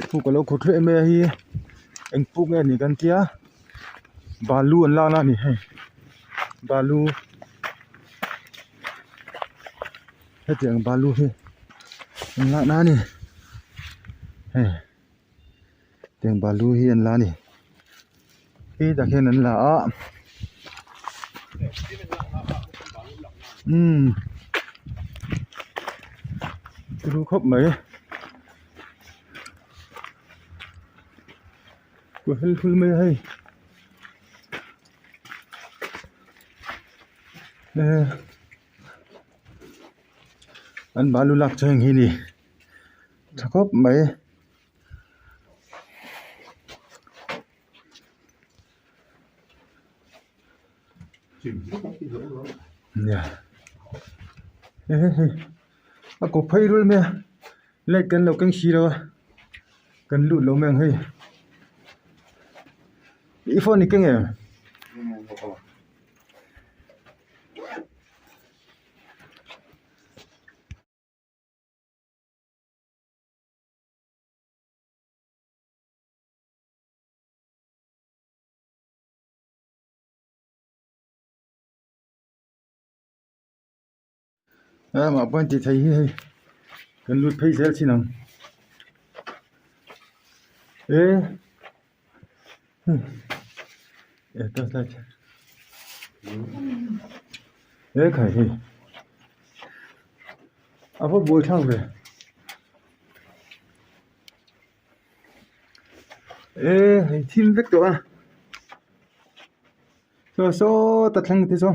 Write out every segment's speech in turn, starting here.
Puk alo khawt hluah em mai a hi eng puk nge ni kan tia balu an lakna a ni hei balu hetiang balu hi an lakna a ni hei tiang balu hi an la a ni hetah hian an la a umm turu khawp mai. Kua hel hul mai a hei eh an balu lak chu heng hi a ni tha khawp mai. Nia eh hei a kaw phei rul mai a light kan lo keng si lo a kan lut lo mai ang hei i phone i keng em? Amah pawh an ti thei hi hei kan lut phei zel thin ang e e torch light e khai hei a va buai thlak ve. E hei thim vek tawh a saw sawta thleng te chu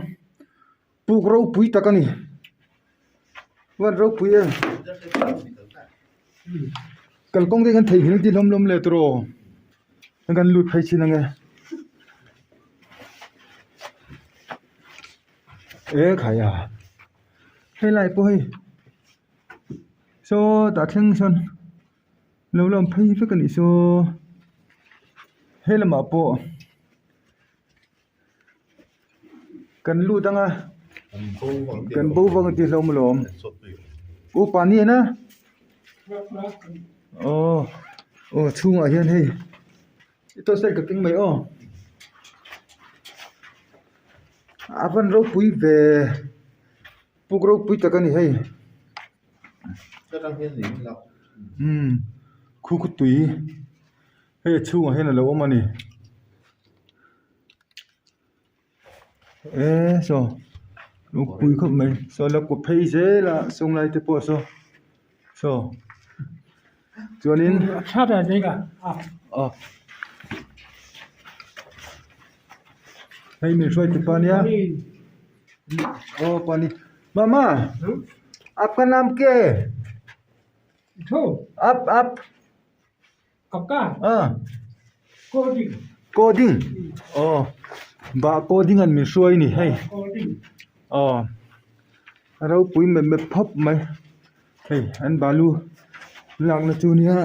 puk ropui tak a ni van ropui em kalkawng te hian theihnghilh ti hlawm hlawm leh tawh aw kan lut phei chin ang e e khai a helai pawh hei sawtah thleng sawn. Lo lam phei vek a nih saw he lamah pawh kan lut ang a kan bo vang tih hlauhawm alawm upa ni a na aw aw chhungah hian hei torch light ka keng mai aw a van ropui ve puk ropui tak a ni hei. Umm khu khu tui hei a chhungah hian alo awm a ni eee saw ropui khawp mai saw la kawp phei zel a sawng lai te pawh saw saw chuanin aw hei min hruai tupa nia aw pani mama. Aapka naam kya hai aap aap Aapka haa coding coding aw bah coding an min hruai a ni hei aw a ropui mep mep phawp mai hei an balu lakna chu nia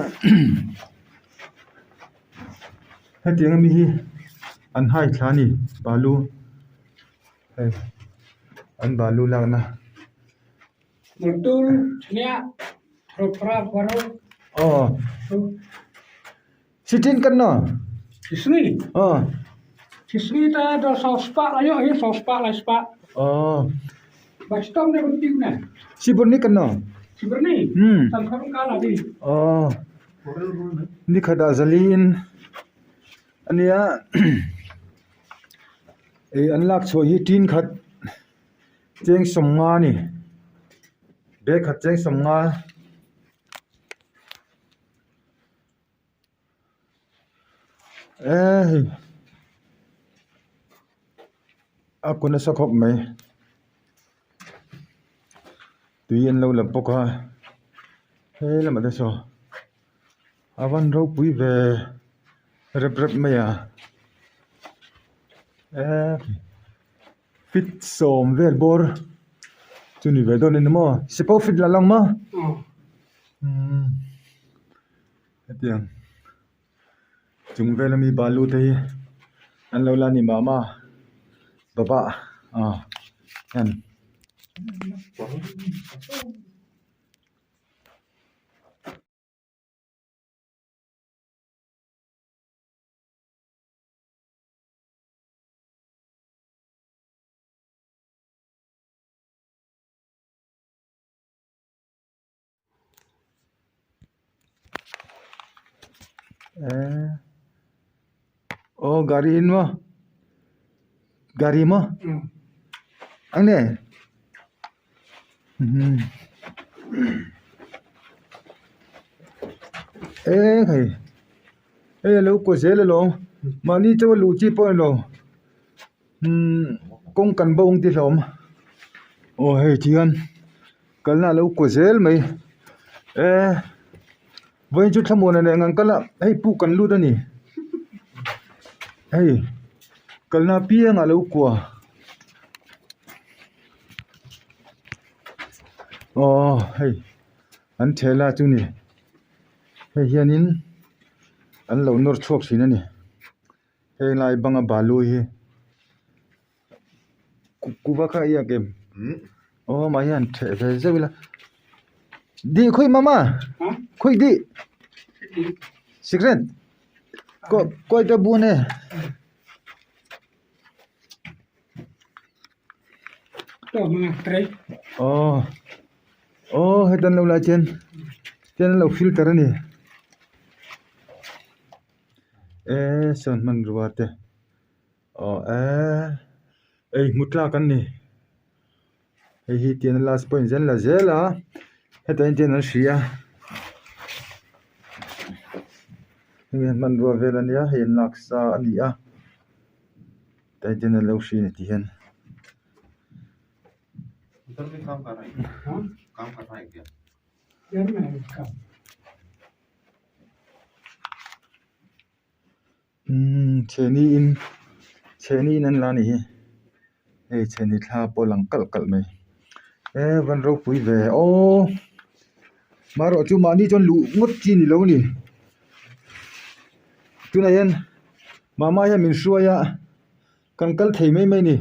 hetiang ami hi an hai thla a ni balu. Hei an balu lakna. Aw sitin kan no aw aw siburni kan no aw nikhat ah zaliin ania. Ih an lak chhuah hi tin khat cheng sawmnga a ni bag khat cheng sawmnga eee hei a kaw nasa khawp mai tui an lo la bawk a he lamah te saw a van ropui ve. Rep rep mai a eee fit sawm vel bawr chu ni ve dawn a ni maw sipaw fit la lang maw umm hetiang chung vel ami balu te hi an lo la ni mah mah baba ah hian. Eh aw gari in maw gari maw ang nge eh hei hei a lo kaw zel alawm mahni chauh a luh chi pawh a ni lo umm kawng kan bo ang tih hlauhawm aw hei tihian kalna a lo kaw zel mai eh. Vawiin chu thlamuan a nih ang kal a hei puk kan lut a ni hei kalna apiangah a lo kua aw hei an thela chu ni hei hianin an lo nawr chhuak thin a ni helai banga balu hi. Kuva kha i a kem aw mah hian theh ve zeuh ila dih khawi mama khawi dih sikret kawi te bun e aw aw heta an lo lai chuan chuan an lo filter a ni e sawn hmanrua te. Aw eee ei hmu tlak an ni hei hi tian last point zel la zel a hetah hian tian an hria hemi hian hmanrua vel a nia hei an lak sa a ni a tah hian tian an lo hria a ni tih hian. Umm chhehni in chhehni in an la a ni hi hei chhehni thla pawh a lang kalh kalh mai e van ropui ve aw marawh chu mahni chuan luh ngawt chi ni lo a ni tunah hian mama hian min hruai a kan kal thei mai mai a ni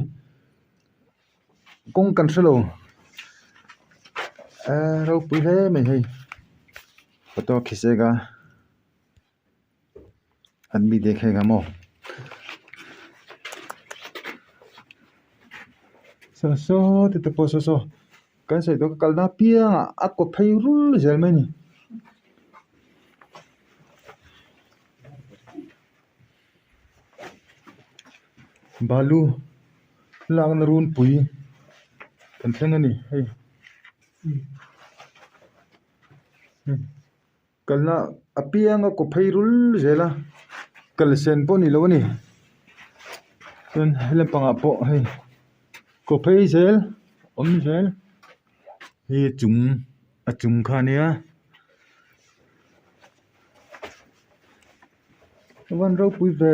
kawng kan hrelo e ropui hle mai hei photo khisek a. An mi dek heng ang maw saw saw te te pawh saw saw kan sawi tawh ka kalna apiangah a kaw phei rul zel mai a ni. Balu lakna runpui kan thleng a ni hei. Kalna apianga kaw phei rul zel a kal sen pawh a ni lo a ni chuan he lampangah pawh hei kaw phei zel awm zel hi chung a chung kha a nia a van ropui ve.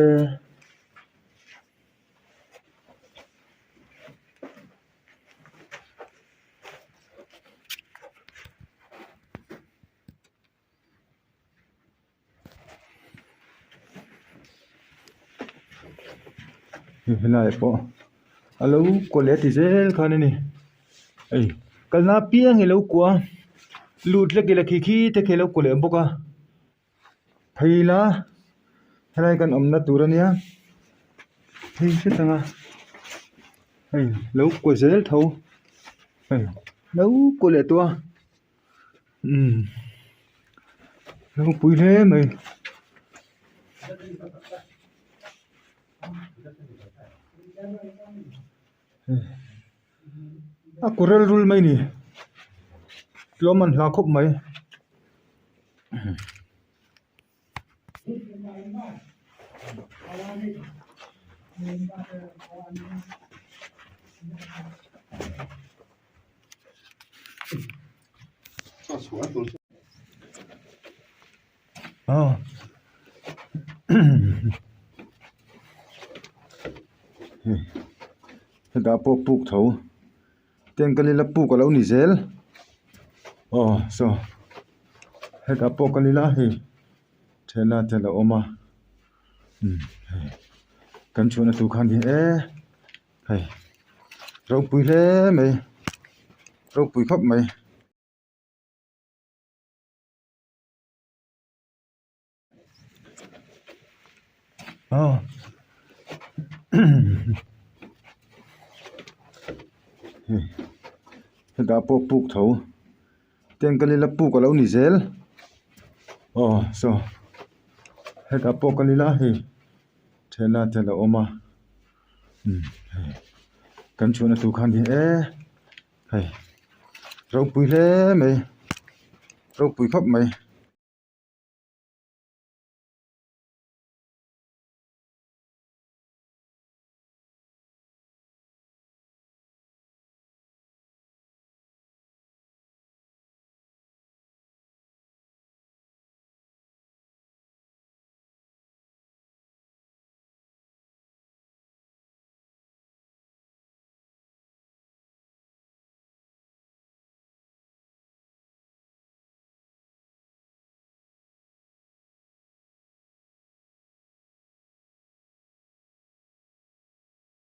Helai pawh a lo kaw leh ti zel khan a ni hei kalna apiang hi a lo kuah a lut hlek ila khi khi te khi a lo kaw leh bawk a phei ila helai kan awmna tur a nia phei hret ang a hei lo kaw zel tho hei lo kaw leh tawh a. Umm ropui hle mai. A ku rel rul mai a ni tlawm an hla khawp mai. Hetah pawh puk tho tengkal ila puk alo ni zel aw saw hetah pawh kal ila hei thela te alo awm a umm hei kan chhuahna tur kha a ni e. Hei ropui hle mai ropui khawp mai. Aw hei hetah pawh puk tho tengkal ila puk alo ni zel aw saw. Hetah pawh kal ila hei thela te a lo awm a umm hei kan chhuahna tur kha a ni e hei ropui hle mai ropui khawp mai.